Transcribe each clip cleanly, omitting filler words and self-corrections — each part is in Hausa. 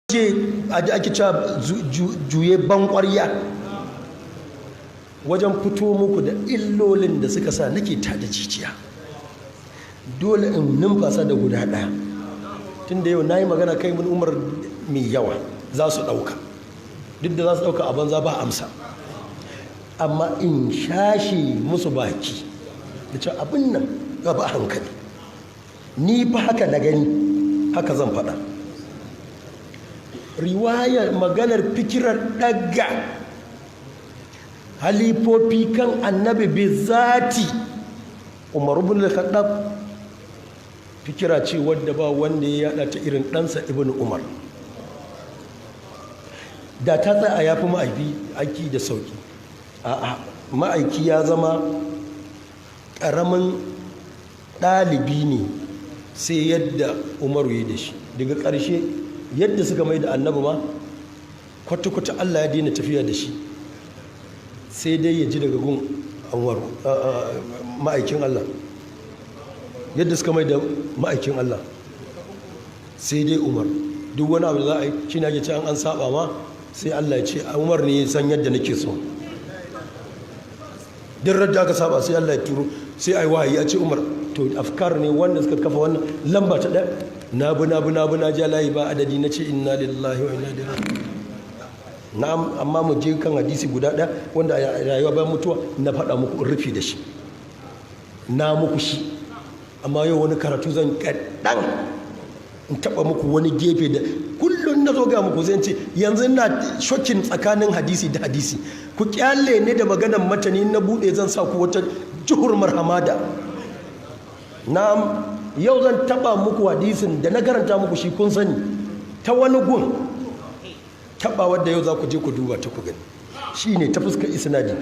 Ce ake cewa juye ban ƙwarya wajen fito muku da illolin da suka sa nake tada jijiya. Dole in numfasa da guda ɗaya, tun da yau na yi magana kai mun Umar mai yawa za su ɗauka, duk da za su ɗauka a banza ba amsa, amma in shashe musu baki da cewa abin nan gaba hankali. Ni fa haka na gani, haka zan faɗa. Riwayar maganar fikirar ɗaga halifofi kan Annabi bi zati, Umar ibn al-Khattab, fikira ce wadda ba wanda ya yada ta irin ɗansa Ibn Umar. Da ta tsaya ya fi ma'aiki aiki da sauki. A'a, ma'aiki ya zama ƙaramin ɗalibi ne, sai yadda Umaru ya da shi. Daga ƙarshe yadda suka mai da Annabi ma kwata-kwata Allah ya daina tafiya da shi, sai dai ya ji daga gun Umaru. Ma'aikin Allah, yadda suka mai da ma'aikin Allah, sai dai Umar. Duk wani abu da za a yi shi na ce an saba ma, sai Allah ya ce Umar ne san yadda nake so. Duk radda aka saba, sai Allah ya turo, sai ai wahayi a ce Umar. To, afkar ne wanda suka kafa wannan lamba ta ɗaya. Na bu na bu na bu na ja layi ba adadi, na ce inna lillahi wa inna ilaihi. Na'am, amma mu je kan hadisi guda ɗaya wanda a rayuwa bayan mutuwa na faɗa muku rufi da shi, na muku shi. Amma yau wani karatu zan kaɗan in taɓa muku wani gefe da kullum na zo ga muku zai ce yanzu ina shocking tsakanin hadisi da hadisi. Ku kyale ne da maganan matani, na buɗe zan sa ku wata juhurmar hamada. Na'am, yau zan taɓa muku hadisin da na karanta muku shi, kun sani, ta wani gun taɓa wadda yau za ku je ku duba ta ku gani. Shi ne ta fuskar isnadi,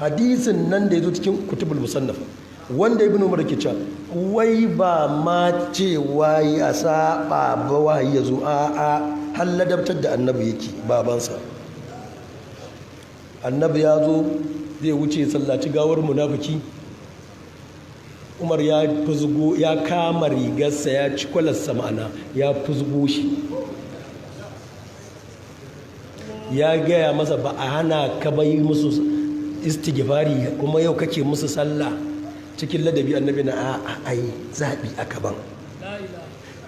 hadisin nan da ya zo cikin kutubul musannafa wanda Ibn Umar ke cewa wai ba ma cewa ya saba ba, wahayi ya zo a halladabtar da Annabi yake babansa. Annabi ya zo zai wuce sallaci gawar munafiki, Umar ya fuzgo, ya kama rigarsa, ya ci kwalarsa, ma'ana ya fuzgo shi, ya gaya masa ba a hana ka bai musu istighfari, kuma yau kake musu sallah. Cikin ladabi Annabi na a ai zaɓi aka ban.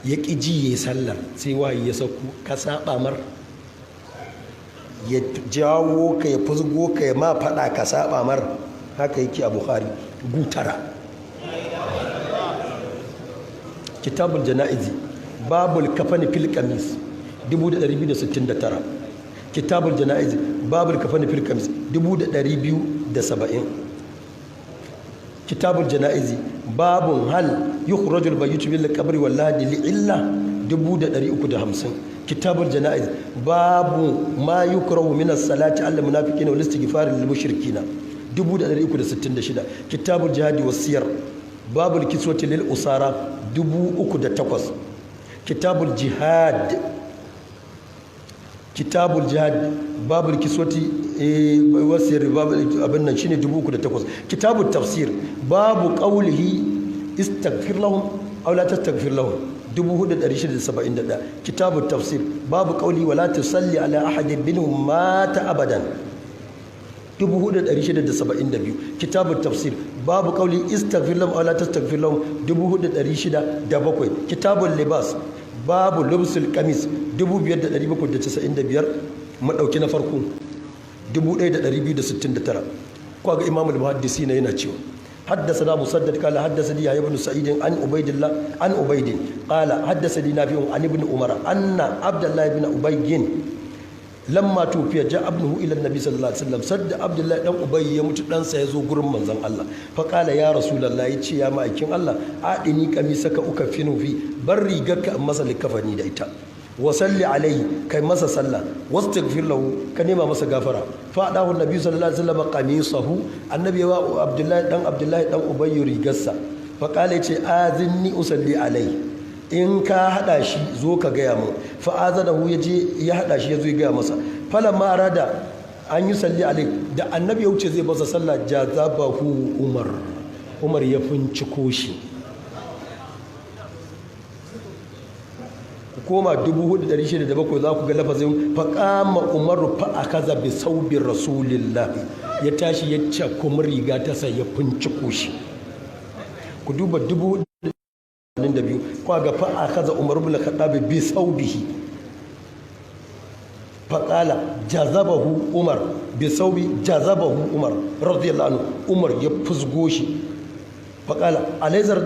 Ya ƙi ji ya sallar, sai wahayi ya sauko, ka saba mar, ya jawo ka, ya fuzgo ka, ya ma faɗa, ka saba mar. Haka yake a Bukhari gutara, kitabul jana'izi, babul kafani fil qamis, 2269. Kitabul jana'izi, babul kafani fil qamis, 2270. Kitabul jana'izi, babun hal yukhrajul mayyit bil qabri wal lahdi li illa, 350. Kitabul jana'iz, babu ma yukrahu min as-salati al munafiqina wal istighfar lil mushrikina, 366. Kitabul jihadi was siyar, babul kiswati lil usara, 3008. Kitabul jihad, kitabul jihad, babul kiswati wasiyar, babul abin nan shine 3008. Kitabut tafsir, babu qawlihi istaghfir lahum aw la tastaghfir lahum, 4671. Kitabut tafsir, babu qawli wala tusalli ala ahadin minhum mata abadan, 4672. Kitabut tafsir, babu qawli istaghfir lahum aw la tastaghfir lahum, 4607. Kitabul libas, babu lubsul qamis, 5795. Madauki na farko, 1269. Kwa ga Imamul Muhaddisi ne yana cewa: حدثنا مسدد قال حدثني يحيى بن سعيد عن عبيد الله عن عبيد قال حدثني نافع عن ابن عمر ان عبد الله بن ابي لما توفي جاء ابنه الى النبي صلى الله عليه وسلم. Sadda Abdullahi dan Ubay ya mutu, dan sa yazo gurin manzon Allah. Fa qala ya Rasulullah, yace ya ma'aikin Allah, a'dini qamisaka ukaffinu fi, bar rigarka in masa likafani da ita, wa salli alaihi, kai masa sallah, wastaghfir lahu, ka nema masa gafara. Fa adahu Nabi sallallahu alaihi wasallam qamisahu, Annabi wa Abdullahi dan Abdullahi dan Ubay rigarsa. Fa qala, yace azinni usalli alaihi, in ka hada shi zo ka gaya mun. Fa azanahu, yaje ya hada shi, yazo ya gaya masa. Falamma arada an yi salli alaihi, da Annabi ya wuce zai masa sallah, jazabahu Umar, Umar ya finciko shi. Koma 4607 za ku ga lafazin faqama Umaru fa akaza bi saubi Rasulillahi, ya tashi ya cakumi riga ta sai ya finciko shi. Ku duba 2002, kwa ga fa akaza Umar ibn Khattab bi saubihi, faqala jazabahu Umar bi saubi, jazabahu Umar radiyallahu anhu, Umar ya fusgo shi. Faqala alaysa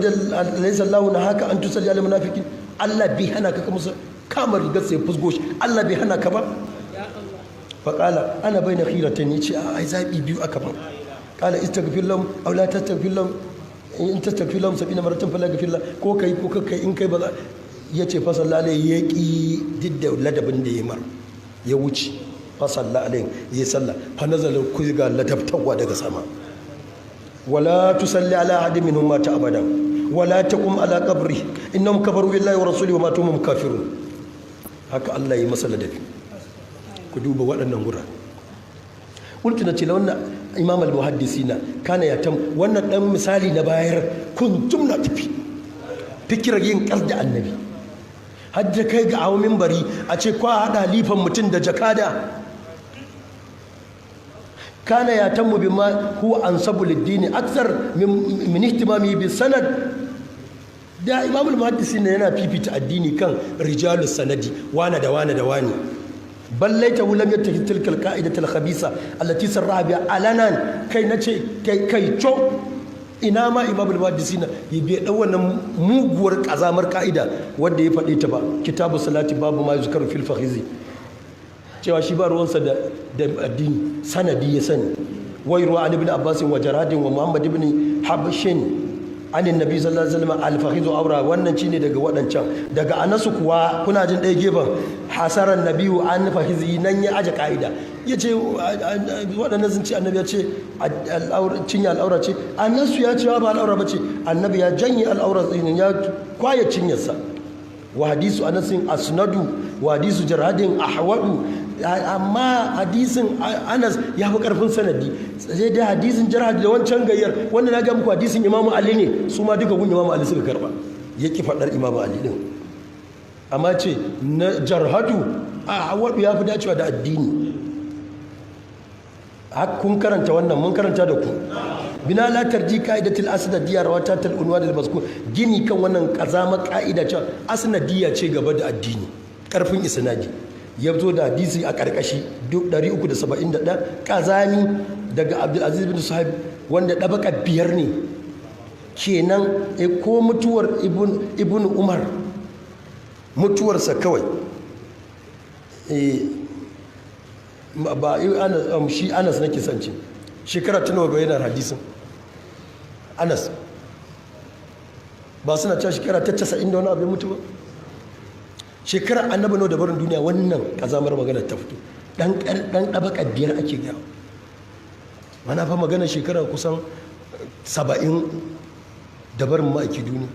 Allahu nahaka an tusalli al munafiqin? Allah bai hana ka musu kama rigar sai fusgo shi, Allah bai hana ka ba. Faqala ana baina khiratayn, yace ai zabi biyu aka ban. Qala istaghfir lahum aw la tastaghfir lahum, in tastaghfir lahum 70 maratan fala yaghfir lah, ko kai ko kai, in kai ba za. Yace fa sallallahu alaihi, yaqi didda ladabin da ya mar, ya wuce. Fa sallallahu alaihi, ya salla. Fa nazala, ku ga ladabtawa daga sama: wala tusalli ala ahadin minhum mata abadan, wala taqum ala qabri, innahum kafaru billahi wa rasulihi wa matu hum kafirun. Haka Allah ya masa ladabi. Ku duba waɗannan gura. Qultu, nace la wannan imam al-muhaddisina kana ya tam wannan dan misali na bayar, kuntum na tafi fikirar yin kar da annabi hajja kai ga awo minbari a ce kwa hada halifan mutum da jakada. Kana ya tammu bima huwa ansabu lid-din akthar min ihtimami bi sanad. Da imam al-muhaddisi ne yana fifita addini kan rijalus sanadi, wana da wana da wani. Bal laitahu lam yattakhidh tilka al-qa'idata al-khabisa allati sarraha biha alanan. Kai, nace kai, kai co, ina ma imam al-muhaddisi na ya bai dau wannan muguwar kazamar ka'ida wanda ya faɗe ta ba, kitabu salati, babu ma yuzkaru fil fakhizi, cewa shi ba ruwansa da addini, sanadi ya sani. Wai ruwa an ibn Abbas wa Jaradin wa Muhammad ibn Habshin an annabi sallallahu alaihi wasallam al-fakhizu awra. Wannan shine daga wadancan. Daga Anasu kuwa, kuna jin ɗaya gefen, hasaran nabiyu an fakhizi, nan ya aje ka'ida, yace waɗannan sun ce annabi ya ce cinya al'aura ce, Anasu ya ce ba al'aura ba ce, annabi ya janye al'aura, ya kwaye cinyarsa. Wa hadisu Anasin asnadu wa hadisu Jarhadin ahwadu. Amma hadisin Anas ya fi karfin sanadi, sai dai hadisin Jarhad da wancan gayyar wanda na ga muku hadisin Imamu Ali ne, su ma duka gun Imamu Ali suka karba. Ya ki faɗar Imamu Ali din, amma ce na Jarhadu ahwadu, ya fi dacewa da addini. Kun karanta wannan, mun karanta da ku. Bina la tarji qa'idatul asnadiyya rawata tal unwan al mazkur. Gini kan wannan kazama ka'ida cewa asnadiyya ce gaba da addini, karfin isnadi, ya zo da hadisi a karkashi 371 kazami daga Abdul Aziz bin Suhaib, wanda dabaka biyar ne kenan. Ko mutuwar ibn Umar, mutuwarsa kawai, ba shi Anas nake son ce, shekara ta nawa yana hadisin Anas? Ba suna cewa shekara ta 90 da wani abu ya mutu ba? Shekara annabi nawa da barin duniya wannan kazamar magana ta fito? Dan dan dabaka biyar ake gaya mana fa, magana shekara kusan 70 da barin ma'aiki duniya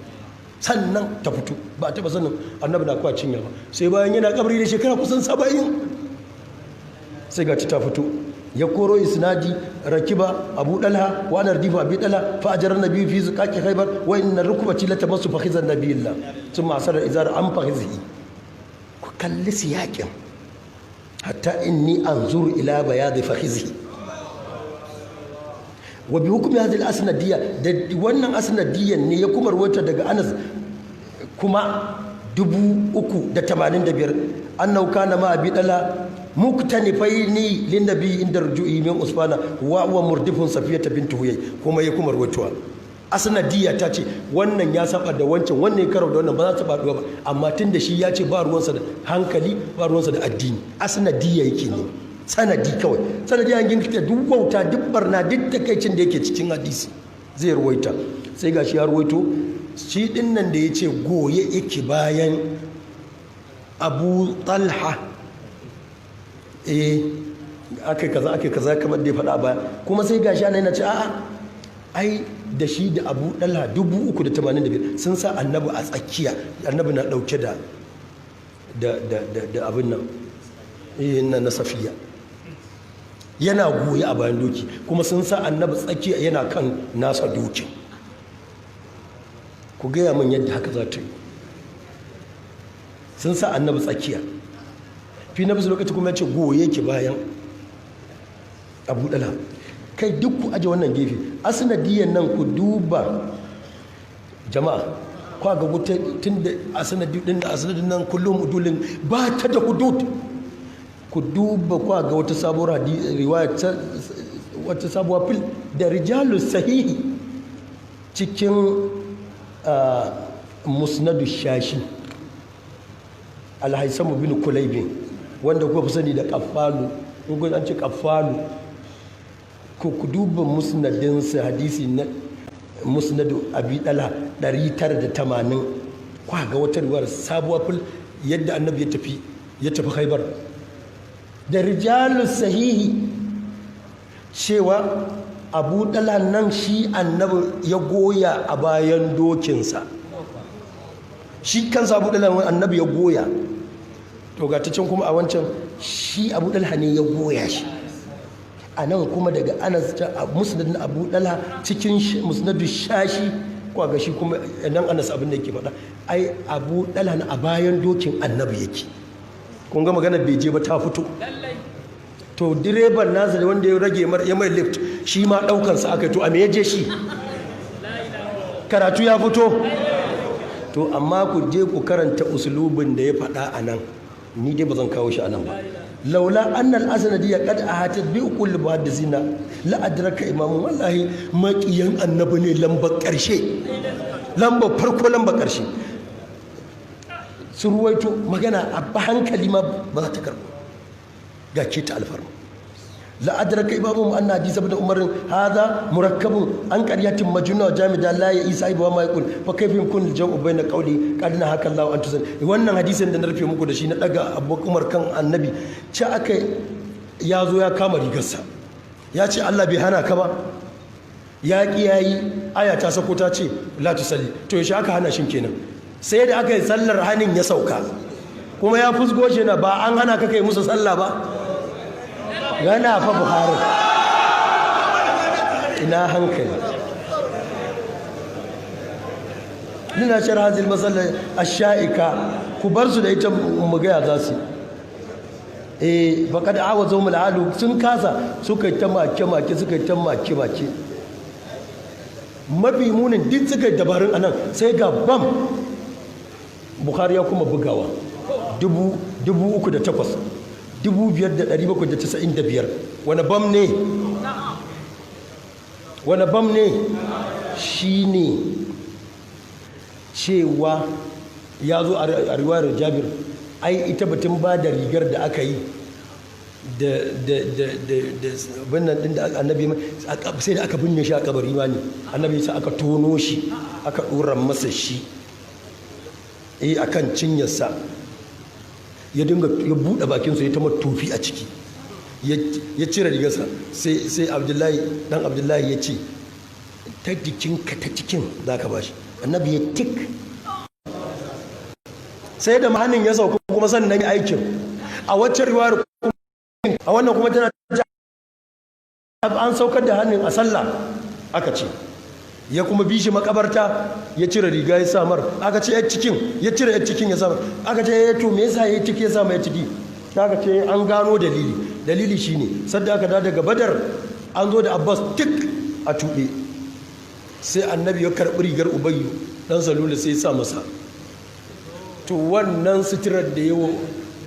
sannan ta fito. Ba a taba sanin annabi na kwa cinya ba sai bayan yana kabari da shekara kusan 70, sai ga ta fito. Ya koro isnadi: rakiba Abu Dalha wa ana radifu Abi Dalha, fa ajara nabi fi zuqaqi Khaybar, wa inna rukbati la tamassu fakhizan nabiyillah, thumma asara izar an fakhizihi. Ku kalli siyakin: hatta inni anzuru ila bayad fakhizihi. Wa bi hukmi hadhihi al-asnadiyya, da wannan asnadiyyan ne ya kuma ruwaita daga Anas kuma 3085, annahu kana ma Abi Dalha muktanifaini lin nabi inda ruju'i min Usfana wa huwa murdifun Safiyata bint Huyay. Kuma ya kuma ruwaitowa, asnadiyya ta ce wannan ya saba da wancan, wannan ya karo da wannan, ba za ta faɗuwa ba. Amma tun da shi ya ce ba ruwansa da hankali, ba ruwansa da addini, asnadiyya yake ne, sanadi kawai, sanadi an ginta duk wauta, duk barna, duk takaicin da yake cikin hadisi zai ruwaita. Sai gashi ya ruwaito shi din nan da ya ce goye yake bayan Abu Talha, eh, aka kaza, aka kaza, kamar da ya faɗa baya. Kuma sai gashi ana yana ce a'a, ai da shi da Abu Dalha 385 sun sa annabi a tsakiya, annabi na ɗauke da abin nan na Safiya, yana goye a bayan doki, kuma sun sa annabi tsakiya yana kan nasa dokin. Ku gaya min yadda haka za ta yi. Sun sa Annabi tsakiya. Fi nafsi lokaci kuma ya ce goye ki bayan Abu Dalha. Kai, duk ku aje wannan gefe, asnadiyan nan ku duba jama'a, kwa ga wuta tun da asnadi din da asnadin nan kullum udulin ba ta da hudud. Ku duba kwa ga wata sabuwar riwaya, wata sabuwar fil da rijalu sahihi cikin Musnadu Shashi, Alhaisamu bin Kulaibi, wanda kuka fi sani da Kafalu. In kun an ce Kafalu, ku duba musnadinsa, hadisi na Musnadu Abi Dala 980, kwa ga wata riwayar sabuwa fil, yadda Annabi ya tafi Khaibar da rijalu sahihi, cewa Abu Dala nan shi Annabi ya goya a bayan dokinsa. Shi kansa Abu Dala Annabi ya goya. To ga ta can kuma, a wancan shi Abu Dalha ne ya goya shi. A nan kuma daga Anas ta Musnadin Abu Dalha cikin Musnadu Shashi, kwa ga shi kuma nan Anas abin da yake faɗa, ai Abu Dalha a bayan dokin Annabi yake. Kun ga magana bai je ba ta fito. To direban nasa da wanda ya rage ya mai lift, shi ma ɗaukansa aka yi. To a me ya je shi? Karatu ya fito. To amma ku je ku karanta usulubin da ya faɗa a nan, ni dai ba zan kawo shi a nan ba. Laula annal asnadiyya qad ahatat bi uqul muhaddisina la adraka imamu. Wallahi maqiyan Annabi ne lambar karshe, lambar farko, lambar karshe. Su ruwaito magana a hankali ma ba za ta karbo ga ke ta alfarma. La adraka imamu anna hadith Ibn Umar hadha murakkabun an qaryatin majnuna jamida la ya isa ibu ma yaqul, fa kayfa yakun al-jam'u bayna qawli qad haka Allah an tusan. Wannan hadisin da na rufe muku da shi, na daga Abu Umar kan Annabi, ce aka ya zo ya kama rigarsa, ya ce Allah bai hana ka ba, ya ki yayi, aya ta sako ta ce la tusalli. To yaushe aka hana shin kenan? Sai da aka yi sallar hanin ya sauka, kuma ya fusgo shi na ba an hana ka kai musu sallah ba. Yana fa Buhari, ina hankali? Lina shar hazil masala ash-sha'ika, ku bar su da ita mu ga ya za su. Eh, faqad awazu alu, sun kasa, suka yi ta make make, suka yi ta make make. Mafi munin duk suka yi dabarun anan, sai ga bam, Bukhari ya kuma bugawa 3008, 5795. Wani bam ne? Wani bam ne? Shi ne cewa ya zo a riwayar Jabir, ai ita batun ba da rigar da aka yi da wannan din da Annabi, sai da aka binne shi a kabari ma ne Annabi sai aka tono shi, aka dora masa shi akan cinyarsa, ya dinga ya buɗe bakinsa, ya ta tofi a ciki, ya cire rigarsa. Sai Abdullahi dan Abdullahi ya ce ta jikinka, ta cikin za ka bashi. Annabi ya tik, sai da mahanin ya sauka kuma sannan ya aikin. A waccan riwayar, a wannan kuma tana an saukar da hannun a sallah, aka ce ya kuma bi shi makabarta, ya cire riga ya samar. Aka ce ya cikin, ya cire ya cikin ya samar. Aka ce ya to me yasa ya ciki ya sama ya ciki? Aka ce an gano dalili. Dalili shine sadda aka da daga Badar, an zo da Abbas tik a tuɓe, sai Annabi ya karɓi rigar Ubayyu dan Salula, sai ya sa masa. To wannan suturar da yawo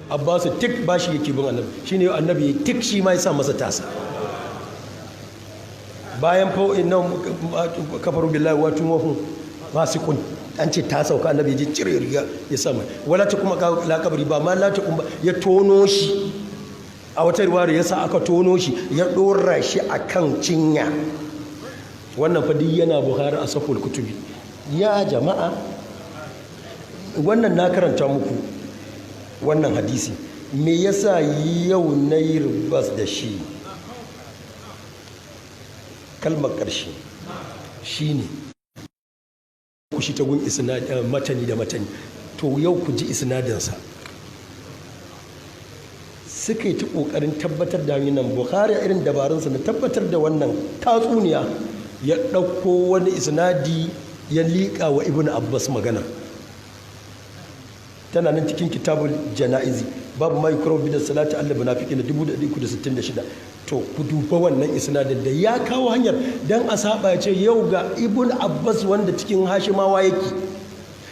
Abbas tik bashi yake bin Annabi, shine Annabi ya tik, shi ma ya sa masa tasa. Bayan fa inna kafaru billahi wa tumahum fasiqun, an ce ta sauka, Annabi ya ji cire riga ya sa mai. Wala ta kuma la kabari ba ma la ta kuma ya tono shi. A wata riwaya ya sa aka tono shi, ya dora shi akan cinya. Wannan fa duk yana Bukhari a saful kutubi. Ya jama'a, wannan na karanta muku wannan hadisi, me yasa yau na yi ribas da shi? Kalmar ƙarshe shine ku shi ta gun matani da matani. To yau ku ji isnadinsa. Suka yi ta ƙoƙarin tabbatar da nan Bukhari irin dabarunsa na tabbatar da wannan tatsuniya, ya ɗauko wani isnadi ya liƙa wa Ibn Abbas magana. Tana nan cikin Kitabul Janaizi, babu ma yukrahu bi salati al munafiqin, 366. To, ku duba wannan isnadin da ya kawo hanyar dan a saba, ya ce yau ga Ibn Abbas, wanda cikin Hashimawa yake,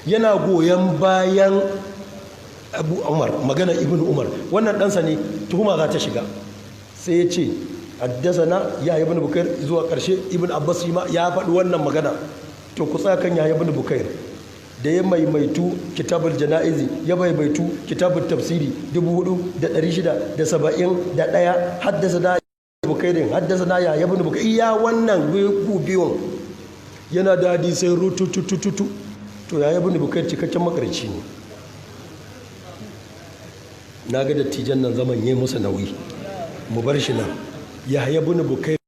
yana goyon bayan Abu Umar, magana Ibn Umar, wannan ɗansa ne, tuhuma za ta shiga. Sai ya ce haddasana ya Ibn Bukair, zuwa ƙarshe Ibn Abbas ma ya faɗi wannan magana. To, ku tsaya kan Yahya ibn Bukair da ya maimaitu Kitabul Jana'izi, ya maimaitu Kitabul Tafsiri, 4671, haddasa da Bukairin, haddasa na Yahya ibn Bukair. Iya wannan biyun yana da hadisai rututututu. To, Yahya ibn Bukair cikakken makarci ne. Na ga dattijan nan zaman yi musu nauyi, mu bar shi nan. Yahya ibn Bukair.